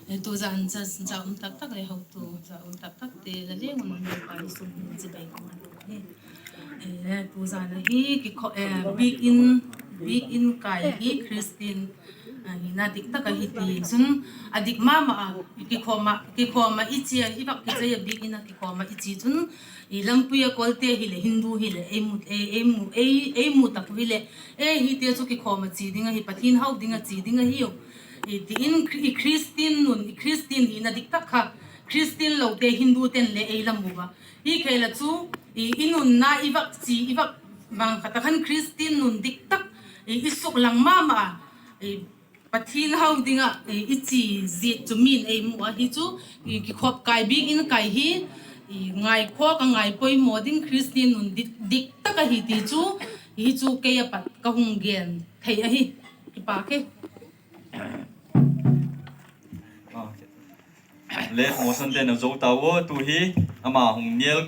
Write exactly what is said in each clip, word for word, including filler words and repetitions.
Tu zan cha, cha um tak tak leh hotu, cha um tak takte la leng un Lalpa i sum hi chibai ka man hi. Tu zan ahi, kikho-, eh, biakin, biakin kai hi Christian, ah, hina dik tak ahi ti chun, a dik ma ma a, kikhawm ah, kikhawm ah i chia, i vak kichai a biakin ah kikhawm ah i chi chun, i lampui a kolte hileh, Hindu hileh, ei mu, ei, ei mu, ei, ei mu tak u hileh, ei hite chu kikhawm ah chi ding ahi, Pathian hau ding ah chi ding ahiu. I ti in Khri-, i Christian nun, i Christian hina dik tak kha, Christian lote Hindu ten le ei la mu a. Hi khel a chu, i, i nunna i vak chi, i vak bang khat a khan Christian nun dik tak, i, i suklang ma ma a, i, Pathian hau ding ah, i, i chi ziak chu min ei mu a hi chu, i, kikhop kai biakin kai hi, i, ngaikhawk a ngai poimaw ding Christian nun dik, dik tak ahi ti chu, hi chu kei a pat ka hung gen thei ahi. Kipak e. Late motion te na zo ta ua, tu hi ama hung nial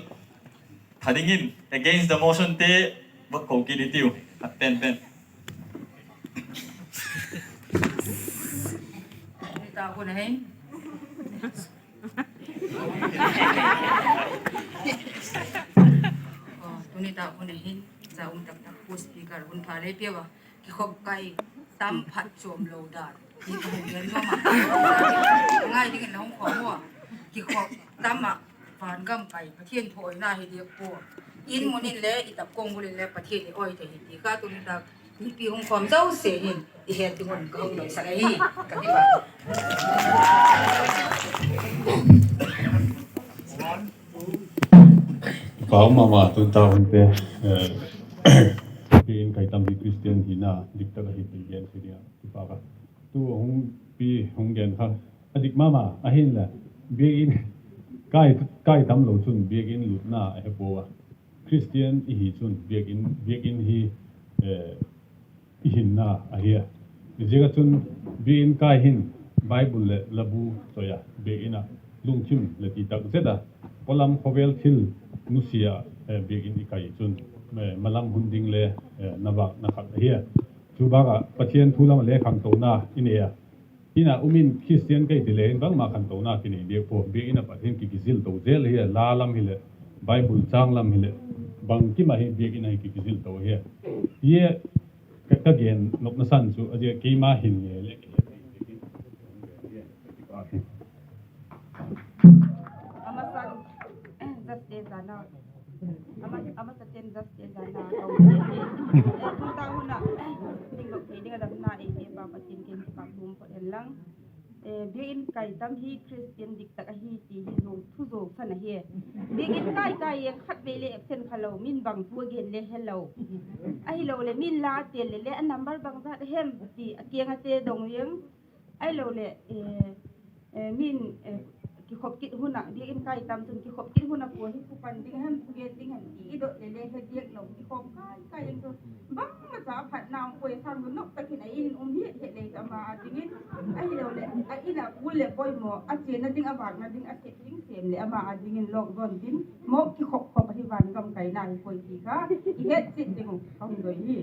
tha dingin against the motion te va ko kit i tiu. Khat pen pen. Ni ta hun ahin. Aw, tuni ta hun ahin, cha um tak tak pu speaker hun pha lei pia a. Kikhop kai tam phat chuam lo dan hi ka hung gen nuam a. Ngai dingin la hung khawm ua. Kikhop tam ah vangam kai Pathian thu awina hi diak pua. In mun in le i tap kong bul in le Pathian i awi thei hi ti kha tuni tak mipi hung khawm zosia hin i het ding un ka hung doisak ahi. Ka kipak. Pau mama tun ta hun te, eh, biakin kai tam hi Christian hina dik tak ahi ti gen si dia kipak a. Tu hung pi hung gen kha a dik mama ahinla biakin kai, kai tam lo chun biakin lutna a he pua a. Christian i hi chun biakin, biakin hi, eh, i hinna ahi a. Ziak a chun biakin kai hin Bible leh labu choi a, biakin ah lungthim leh ti tak zet a, pawlam khawvel thil nusia, eh, biakin i kai chun, eh, malam hun ding le, eh, na vâkna khat ahi a. Chu bâk ah Pathian thu lam ah le khangtona i nei a. Hina um in Christian kei ti le in bangma khangtona kinei diak pua, biakin ah Pathian ki, kizil to zel ahi a, la lam hileh, Bible châng lam hileh, bangkim ah hi biakin ah hi ki, kizil to ahi a. Hi ka, ka gen nopna san chu a zia keima hin nge le, a masan, just te zana, a ma, a masaten just te zana ka um e. Eh, tu ta hun ah, ding lo thei ding a damna ei pe pa Pathian kiang kipak tum phot hen lang. Eh, biakin kai tam hi Christian dik tak ahi ti hi zuau, thu zuau san ahi. Biakin kai kai e khatvei le absent kha lo, min bang thu a gen le helo. Ahiloleh min la tel le le a number bangzat hem ti a kiang a te dong leng. Ahiloleh, eh, eh, min, eh, kikhop kit hun ah, biakin kai tam chun kikhop kit hun ah kua hi thupan ding hem, thugen ding hem ti i dot le le he diak lo, kikhawm kai kai ding chu bangmacha a phatna um puai, a sâng chu nop tak in a in um hiat hiat lei chu ama â dingin, ahiloleh a in ah kul leh poimaw a chiana ding, a vâkna ding a sep ding sêm leh ama â dingin lawk zawn tin, mawk kikhop khop ahi, vangam kaina hi puai ti kha i het chiat ding uh ka hung doi hi.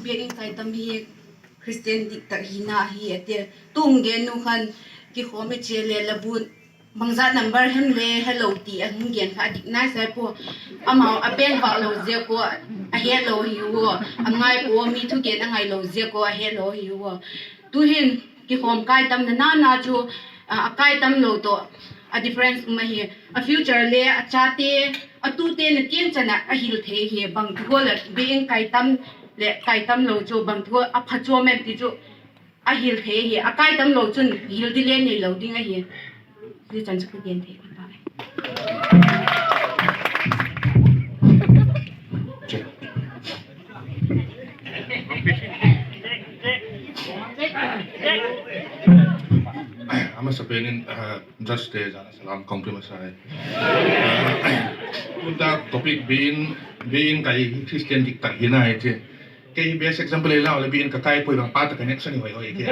Biakin kai tam hi Christian dik tak hina hi a ti. Tu hung gen nu khan kikhawm i chia le labu bangzat number hem le helo ti a hung gen kha a dik nai sai pua. Amau a beng vâk lo ziak ua a hetlo hi ua, a ngai pua, mi thugen a ngailo ziak ua a hetlo hi ua. Tuhin kikhawm kai tamna na na chu, a, a kai tam lo tawh a difference um ahi. A future le a chate, a tute na tiang chan ah a hil thei hi, bang thu gual ah biakin kai tam leh kai tam lo chu bang thu a phachuam em ti chu a hil thei hi. A kai tam lo chun hil di le neilo ding ahi. Zia chan chu ka gen thei ka ta. A masapen in, ah, just te zana salam kong pe masa e. Ah, tu ta topic biakin, biakin kai Christian dik tak hina hi ti. Kei best example ei lau leh biakin ka kai puai, bang pa ta ka nek sani hoi hoi kei.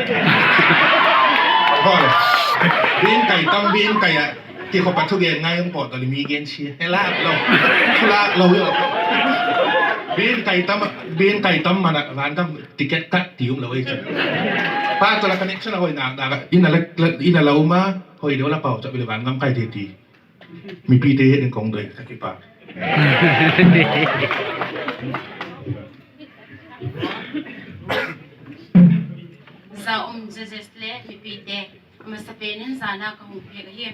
Hoi. Biakin kai tam, biakin kai ah kikhop a thugen ngai um pawt ta le mi gen sia he lâk lo, thu lâk lo hi lo. Biakin kai tam, biakin kai tam man ah vangam ticket kat ti um lo ahi chu. Pastor la connection a hoi nak nak ah, in a la, in a la um a, hoi deu la pau chap leh vangam kai thei ti. Mipite het in ka hung doi, ka kipak. Za um judges le mipite, a masapen in zana ka hung piak ahi.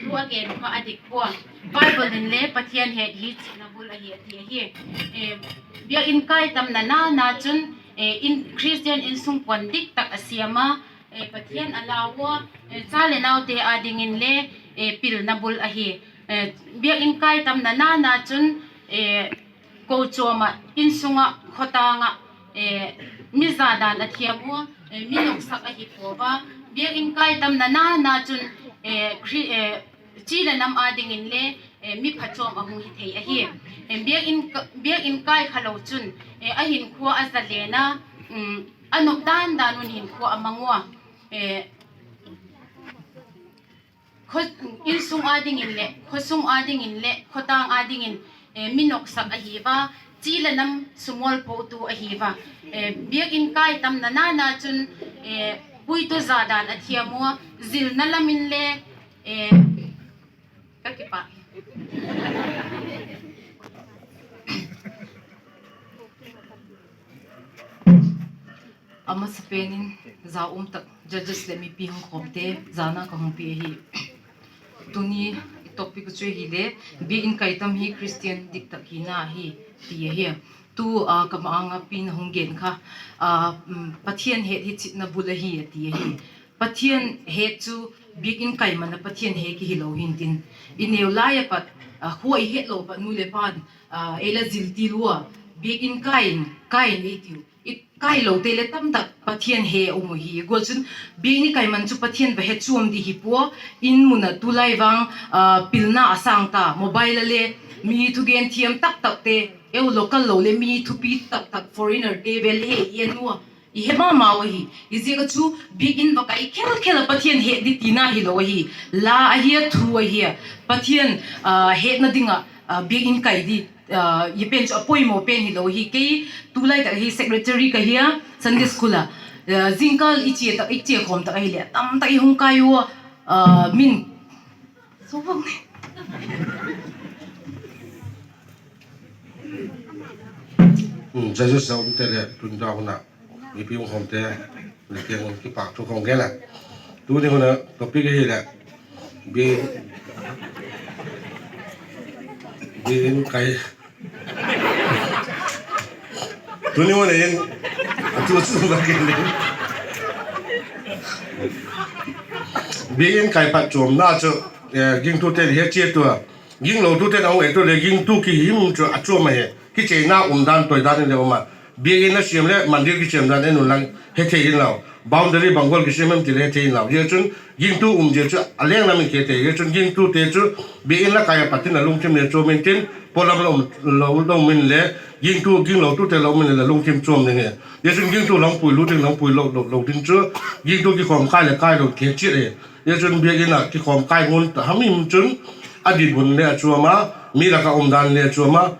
Thu a gen kha a dik pua. Bible in le Pathian het hi chitna bul ahi a ti ahi. Biakin kai tamna na na chun, Christian insung puan dik tak a siam a, Pathian a lau a, cha le naute â dingin le pilna bul ahi. Biakin kai tamna na na chun, kochuam ah, insung ah, khawtâng ah, mi za dan a thiam ua, mi noksak ahi pua a. Biakin kai tamna na na chun, chi le nam â dingin le mi phatchuam a hung hi thei ahi. Biakin kai kha lo chun, a hinkhua a zalen a, a nop dan dan un hinkhua a mang ua, insung â dingin leh, khawsung â dingin leh, khawtâng â dingin mi noksak ahi a, chi le nam sumawl potu ahi a. Biakin kai tamna na na chun, puitu za dan a thiam ua, zilna lam in le, ka kipak. A masapen in za um tak judges leh mipi hung khawmte zana ka hung pia ahi. Tuni i topic chu ahile, biakin kai tam hi Christian dik tak hina ahi, ti ahi. Tu, ka ma-âng a pi'n a hung gen kha, Pathian het hi chitna bul ahi a ti ahi. Pathian het chu biakin kai man a Pathian he ki hilo hintin, i neu lai a pat, khua i hetlo pat nu leh pa'n ei la zil til ua, biakin kai in, kai in ei tiu. I kailote le tamtak Pathian he a um uhi. Gual chun biakin i kai man chu Pathian va he chuam di hi pua. In mun ah tulai vang pilna a sâng ta, mobile a le mi thugen thiam taktakte, eu local lo leh mi thupi taktak foreignerte vel he i en ua, i he ma mau ahi. Hiziak ah chu biakin va kai khel khel ah Pathian het di tina hilo ahi. La ahi a, thu ahi a, Pathian hetna ding ah biakin kai di, i pen chu a poimaw pen hilo ahi. Kei tulai tak hi secretary ka hi a, Sunday school ah, zingkal i chia tak, i chia khawm tak ahileh tamtak i hung kai ua, min Judges a umte leh tun da hun a mipi hung khawmte, le kiang un kipâk thu ka hung gen a. Tuni hun a topic ahileh, biakin, biakin kai, tuni hun a in, a thu chu va gen ding. Biakin kai phatchuamna chu, gingtute le he chiat ua, ginglotute'n a hung et u leh gingtu kihim chu a chuam ahi. Kicheina um dan, toi dan in le um a. Biakin a siam leh mandir kichiam dan en unlang he thei inlau, boundary bang gual kisiam em ti le he thei inlau. Zia chun gingtu um zia chu a leng lam in kithei. Zia chun gingtute chu biakin la kai a pat in a lungthim le chuam intin, pawlam lo, lo, lo um in le, gingtu, ginglotute lo um in le la lungthim chuam ding hi. Zia chun gingtu la hung pui lut ding, la hung pui lo, lo, lo ding chu gingtu kikhawmkai leh kai lo kihe chiat ahi. Zia chun biakin a kikhawmkai ngun ta ham im chun, a dinmun le a chuam a, mi lak ah um dan le a chuam a,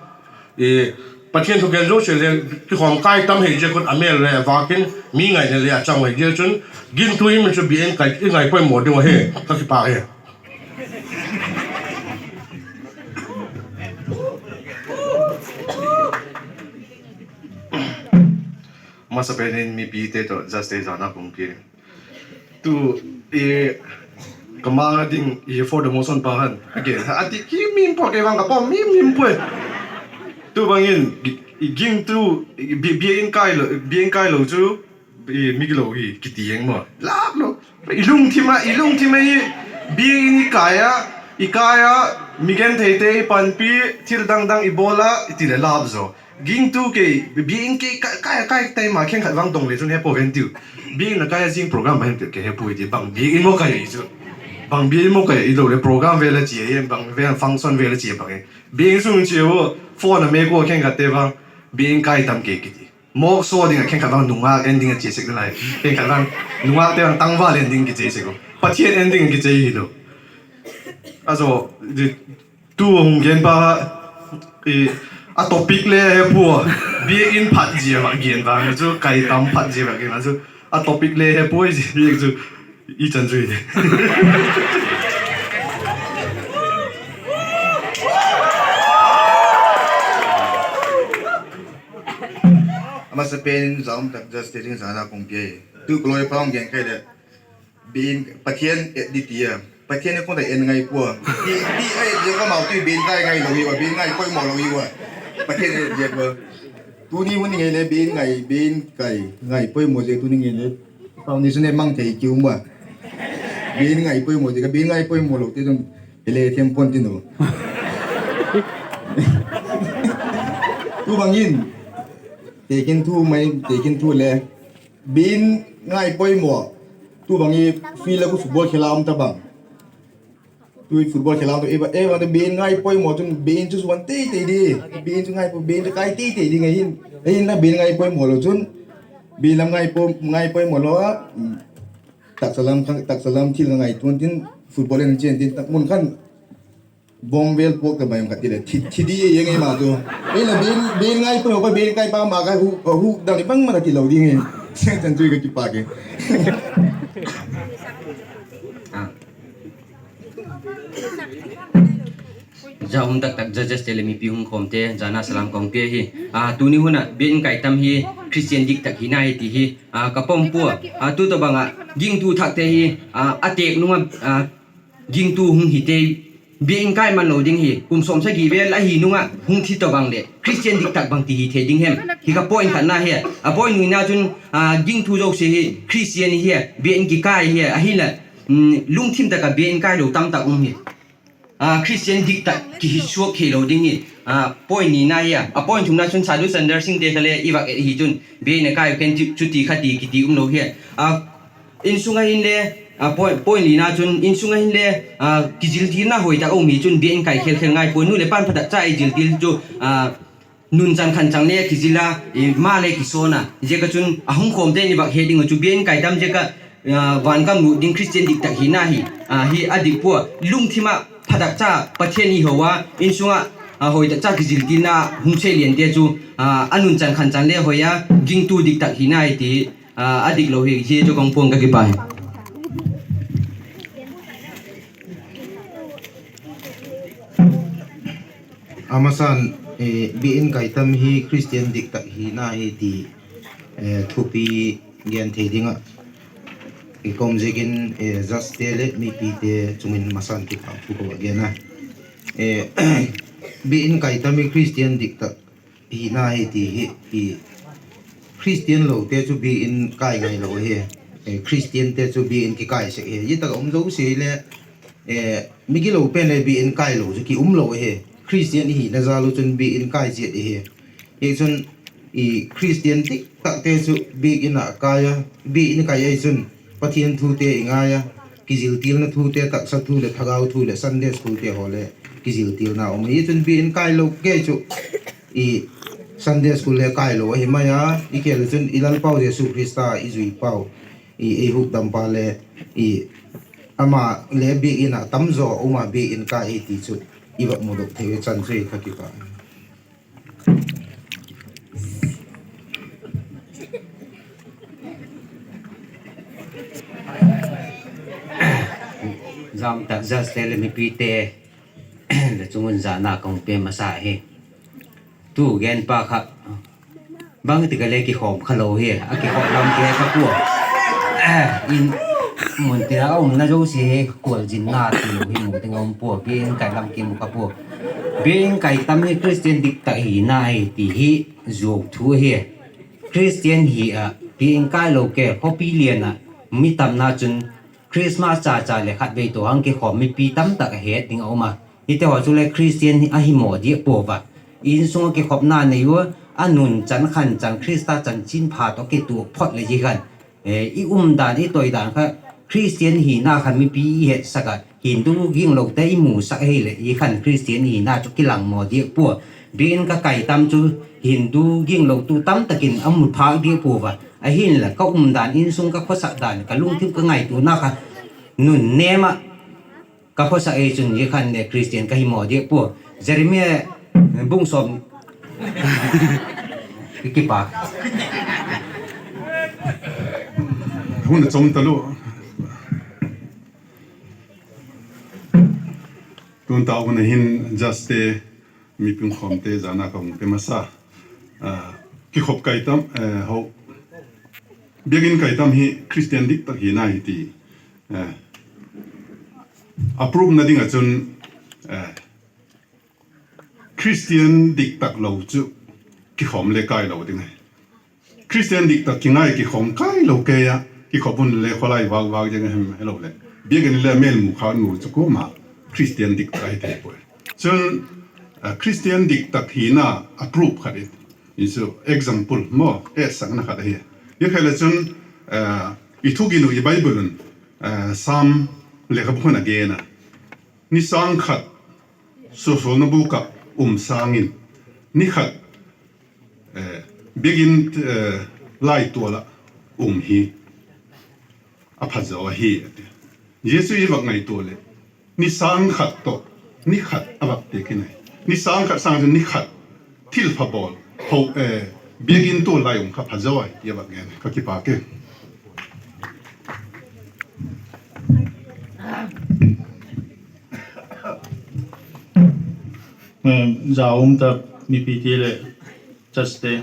Pathian thugen zosia le kikhawmkai tam hi ziak un a mêl le a vâk in, mi ngaina le a chang ahi. Zia chun gingtu i mi chu biakin kai i ngai poimaw ding ahi. Ka kipâk hi. Masapen in mipite tawh judgete zana ka hung pia. Tu, ka ma-âng a ding for the motion pa khan a gen a ti ki mim pua, kei vang ka pom mim mim puai. Tu bang in, gingtu, biakin kai lo, biakin kai lo chu mi gilo hi kiti eng maw, lâp lo. I lungthim a, i lungthim a hi, biakin i kai a, i kai a, mi gentheite i panpi, thil dang dang i bawl a, i ti leh lâp zaw. Gingtu kei, biakin kei, kai, kai, kai tai ma khenkhat vang dong le chun he pua ven tiu. Biakin a kai a zing program a hem ti ke he pui ti, bang biakin maw kai i chu. Bang biakin maw kai i lo leh program vel a chia, bang vel function vel a chia bang e. Biakin sung chia u, phone a mêk ua khenkhatte vang, biakin kai tam kei kiti. Mawk saw ding ah khenkhat vang nungak en ding a chia sek lai. Khenkhat vang nungakte vang tangval en ding kichei sek u. Pathian en ding kichei hilo. A zaw, tu hung gen pa, A topic le he pua, biakin phat zia vak gen vang chu, kaitam phat zia vak gen vang chu, a topic le he pua, i zi chu, i chan chu hi. A masapen in zia um tak just te ding zana kong pia hi. Tu ka lawipa hung gen kha leh, biakin Pathian et di ti a, Pathian in kong ta en ngai pua, ti, ti a et ziak a mau tu biakin kai ngai lo hi ua, biakin ngai poimaw lo hi ua. Pathian et ziak ua. Tuni hun ngei le biakin ngai, biakin kai ngai poimaw ziak tuni ngei le foundation e mang thei ki um ua. Biakin ngai poimaw ziak a, biakin ngai poimaw lo ti chun, hi le thiam puan tin u. Tu bang in, tekhin thu mai, tekhin thu le, biakin ngai poimaw. Tu bang i field a khu football khela um ta bang. Tu football khela um ta, e bang, e bang ta biakin ngai poimaw chun biakin chu zuan tei tei di. Biakin chu ngai poi, biakin chu kai tei tei di ngai hin. Ahinla biakin ngai poimaw lo chun, biakin lam ngai poi, ngai poimaw lo a, taksa lam kha, taksa lam thil kha ngaituan tin football en chen tin tak mun khan bawm vel puak ta mai um kha ti le thi, thi di e ngei ma chu. Ahinla biakin, biakin ngai poimaw pa, biakin kai pa ma kha hu, hu dang i bangma ta ti lo ding e. Siang chan chu ka kipâk e. Zia um tak tak judges te leh mipi hung khawmte, zana salam kong pia hi. Tuni hun ah biakin kai tam hi Christian dik tak hina hi ti hi ka pom pua. Tu tawhbang ah gingtu thakte hi a têk nung ah gingtu hung hite, biakin kai man lo ding hi, kum sawmsagi vel ahi nung ah hung thi tawhbang leh Christian dik tak bang ti hi thei ding hem? Hi ka point khatna hi. A point nina chun, gingtu zosia hi Christian hi a, biakin kikai hi a, ahinla lungthim tak ah biakin kai lo tam tak um hi. Christian dik tak kihi suak theilo ding hi. Point nina hi a. A point thumna chun Sadhu Sundar Singh te kha le i vak et hi chun, biakin a kai ken chuti kha ti kiti um lo hi a. Insung ah hinle, point lina chun insung ah hinle kiziltilna hoi tak a um hi chun biakin kai khel khel ngai pua. Nu leh pa'n pha tak cha i ziltil chu nunchan khanchang le kizil a, ma le kisawn a, ziak a chun a hung khawmte'n i vak het ding uh chu biakin kai tam ziak ah van gam lut ding Christian dik tak hina hi, hi a dik pua. Lungthim ah pha tak cha Pathian i ho a, insung ah hoi tak cha kiziltilna hung sei liante chu a nunchan khanchang le hoi a, gingtu dik tak hina hi ti a dik lo hi, hi chu kong puang ka kipak hi. A masan, biakin kai tam hi Christian dik tak hina hi ti thupi gen thei ding ah i kom ziakin, judgete leh mipite chung in masan kipak thu ka gen a. Biakin kai tam hi Christian dik tak hina hi ti hi, Christian lote chu biakin kai ngai lo ahi. Christiante chu biakin kikai sek hi. Zia tak a um zosia le, mi gilo pen le biakin kai lo chu ki um lo ahi. Christian i hina jal u chun biakin kai chiat ihi. Hi chun Christian dik takte chu biakin a kai a, biakin kai ahi chun Pathian thute i ngai a, kiziltilna thute, taksa thu leh thagau thu leh Sunday schoolte haw le kiziltilna um ahi chun biakin kai lo kei chu Sunday school le kai lo ahi mai a, i khel chun i Lalpau Jesu Khrista i zui pau, ei hukdampa le, ama le biakin a tam zaw um a biakin kai hi ti chu i vak mudok thei chan chu hi ka kipak. Zia um tak judgete leh mipite le chung un zana ka hung pe masa hi. Tu genpa kha bangtik a le kikhawm kha lo hi, a kikhawm lam kihe kha pua. In mun ti a umna zosia hi kualzinna ti lo hi mu ding a um pua, biakin kai lam ki mu kha pua. Biakin kai tam hi Christian dik tak hina hi ti hi zuau thu ahi. Christian hi a biakin kai lo kei khawpi lian ah mi tamna chun Christmas cha cha leh khatvei tawh hang kikhawm mipi tam tak a het ding a um a. Hite haw chule Christian ahi maw diak pua va. Insung ah kikhopna nei ua, a nunchan khanchang Khrista chanchinpha tawh kituak phot leh zia khan i umdan i toidan kha Christian hina kha mipi i hetsak ah Hindu ginglote i musak ahileh zia khan Christian hina chu kilang maw diak pua. Biakin ka kai tam chu Hindu ginglotu tam tak in a mu phâk diak pua va. Ahinla ka umdan, insung ka khawsak dan, ka lungthim ka ngaituana kha nun nêm ah ka khawsak ei chun zia khan le Christian ka hi maw diak pua. Jeremiah bung sawm Kipak. Hun a chom talu. Tun ta hun a hin Juste, mi pungkhawmte zana ka hung pe masa. Kikhop kai tam, biakin kai tam hi Christian diktak hina hi ti a prove na ding ah chun, Christian diktak lo chu kikhawm le kai lo ding ahi. Christian diktak kingai kikhawm kai lo kei a, kikhop un le khawlai vâk vâk ding ahem helo leh, biakin le mêlmu kha nu chu kuama Christian diktak ahi thei puai. Chun, Christian diktak hina a prove khat i, i chu example maw, etsakna khat ahi. Zia kha le chun, i thugin uh i Bible un, Sam lekhabu khan a gen a, ni sâng khat suasawlna bûk ah um sâng in, ni khat biakin laitual ah um hi a pha zaw ahi, a ti. Zia chu i vak ngaitua leh, ni sâng khat tawh ni khat a vak piak in ahi. Ni sâng khat sâng chun ni khat thilpha bawl, biakin tual lai um kha pha zaw ahi ti a vak gen, ka kipak e. Za um ta mipite leh Juste,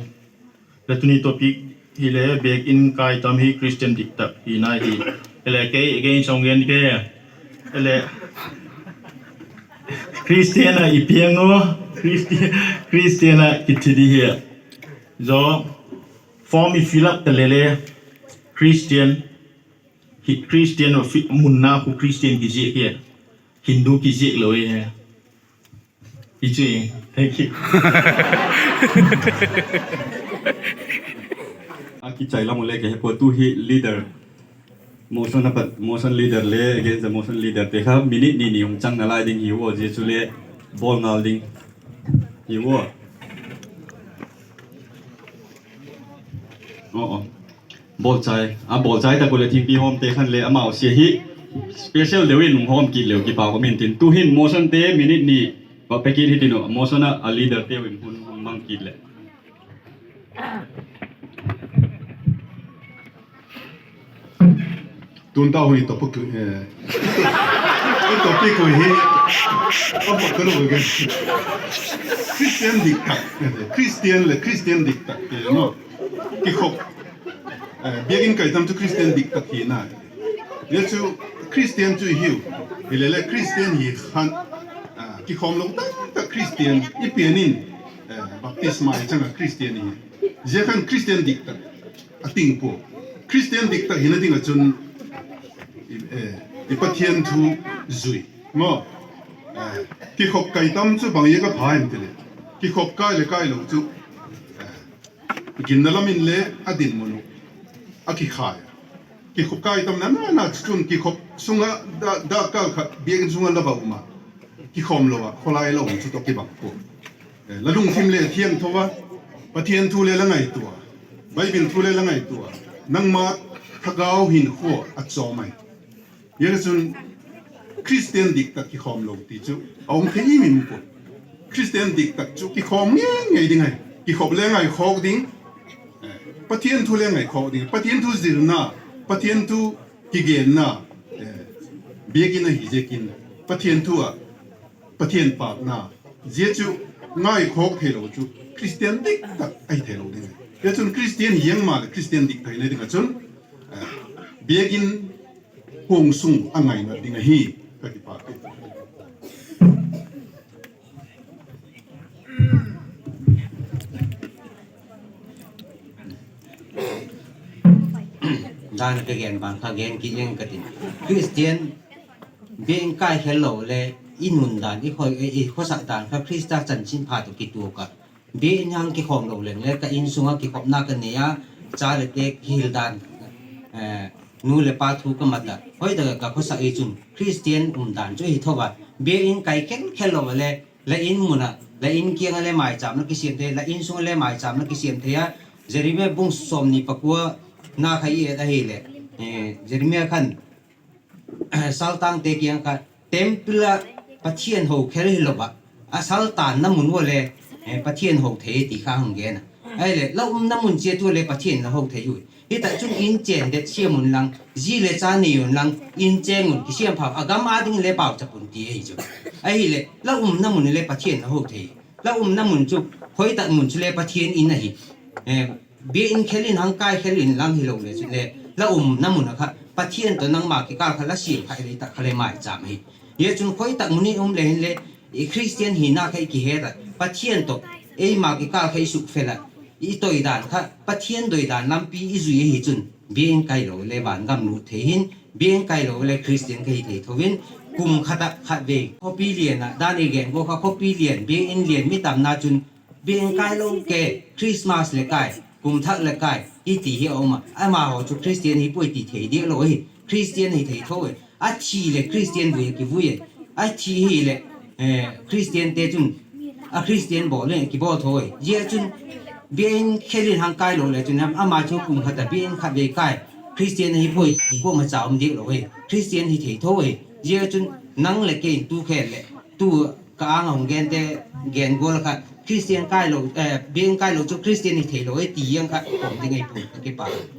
la tuni topic hile biakin kai tam hi Christian diktak hina hi. Ele kei again song gen ke. Ele Christian a i piang u, Christian a kithi di hi a, zaw form i fill up ta le le Christian, Christian munna khu Christian kiziak hi a, Hindu kiziak lo e. I chu, thank you. A kichai lam u le ka he pua, tu hi leader, motion a pat, motion leader le against the motion leader te kha minute ni ni hung chang nalai ding hiu a, zia chu le bawl ngal ding hiu a. Bawlchai, a bawlchai tak u leh thingpi hawmte khan le amau sia hi special deu in hung hawm kit leu kipak um intin, tuhin motion te minute ni va pe kit hitin uh, motion ah a leader teu in hun hung mang kit leh. Tun ta hun i topic, i topic u hi, a pat ka lo ke, Christian diktak, Christian leh Christian diktak te maw, kikhop, biakin kai tam chu Christian diktak hina. Zia chu Christian chu i hiu, hile le Christian hi khan, kikhawm lo tak tak Christian i pian in, baptisma i chang a Christian i hi. Zia khan Christian diktak a ting pua. Christian diktak hina ding ah chun i Pathian thu zui maw. Kikhop kai tam chu bang ziak a pha em ti leh, kikhop kai leh kai lo chu ginna lam in le a dinmun uh a kikhai a. Kikhop kai tamna na na chun kikhop sung ah, dakkal khat biakin sung ah la va um a, kikhawm lo ah khawlai la um chu tawh kibang pua. La lungthim le thiangtho a, Pathian thu le la ngaitua, Bible thu le la ngaitua, nangma thagau hinkhua a chawm ahi. Zia chun Christian diktak kikhawm lo ti chu a um thei im im pua. Christian diktak chu kikhawm ngei ngei ding ahi. Kikhop le ngaikhawk ding, Pathian thu le ngaikhawk ding, Pathian thu zilna, Pathian thu kigenna, biakin ahi ziakin, Pathian thu ah Pathian pâkna, zia chu ngaikhawk theilo chu Christian diktak ahi theilo ding ahi. Zia chun Christian hiang maleh Christian diktak hina ding ah chun, biakin huang sung a ngaina ding ahi, ka kipak e. Dan ka gen bang kha gen kit ing ka tin. Christian biakin kai khel lo le i nun dan, i khawsak dan kha Khrista chanchinpha tawh kituak a, biakin hang kikhawm lo leng le ka insung ah kikhopna ka nei a, cha leh te kihil dan, nu leh pa thu ka mat a, hoi tak ah ka khawsak i chun Christian um dan chu ahi tho a. Biakin kai khel khel lo le la in mun ah, la in kiang ah le maichâmna kisiam thei, la insung ah le maichâmna kisiam thei a. Jeremia bung sawmni pakuana kha i et ahileh, Jeremia khan saltangte kiang kha temple ah Pathian ho khel hilo ah, a saltanna mun ua le Pathian ho thei ti kha hung gen a. Ahileh la umna mun chiat ua le Pathian la ho thei ui. Hitak chun in chên det siam unlang, zi le cha nei unlang, in chêng un kisiam pha, a gam â ding le pauchap un ti ahi chu. Ahileh la umna mun le Pathian la ho thei. La umna mun chu, khoi tak mun chu le Pathian in ahi. Biak in khel in hang kai khel inlang hilo le chun le, la umna mun ah kha Pathian tawh nangma kikâl kha la siam kha le tak kha le maichâm ahi. Zia chun khoi tak mun in um le hinle, i Christian hina kha i kihet a, Pathian tawh eima kikâl kha i sukfel a, i toi dan kha Pathian doi dan lampi i zui ahi chun, biak in kai lo le van gam lut thei hin, biak in kai lo le Christian ka hi thei tho in, kum khat ah khatvei khawpi lian ah, dan i gen gua kha khawpi lian, biak in lian mi tamna chun, biak in kai lo ke, Christmas le kai, kum thak le kai i ti hi a um a, amahaw chu Christian hi puai ti thei diak lo ahi. Christian hi thei tho e. A thi leh Christian vui a kivui e. A thi hileh, Christiante chun a Christian bawl le kibawl tho e. Zia chun biak in khel in hang kai lo le chun ama chu kum khat ah biak in khatvei kai, Christian ahi puai ti kuama cha um diak lo e. Christian hi thei tho e. Zia chun nang leh kei in tu khel leh, tu ka âng a hung gente gen gual kha Christian, biak in kai lo chu Christian hi theilo e ti ziang kha pom ding ahi puai, ka kipak.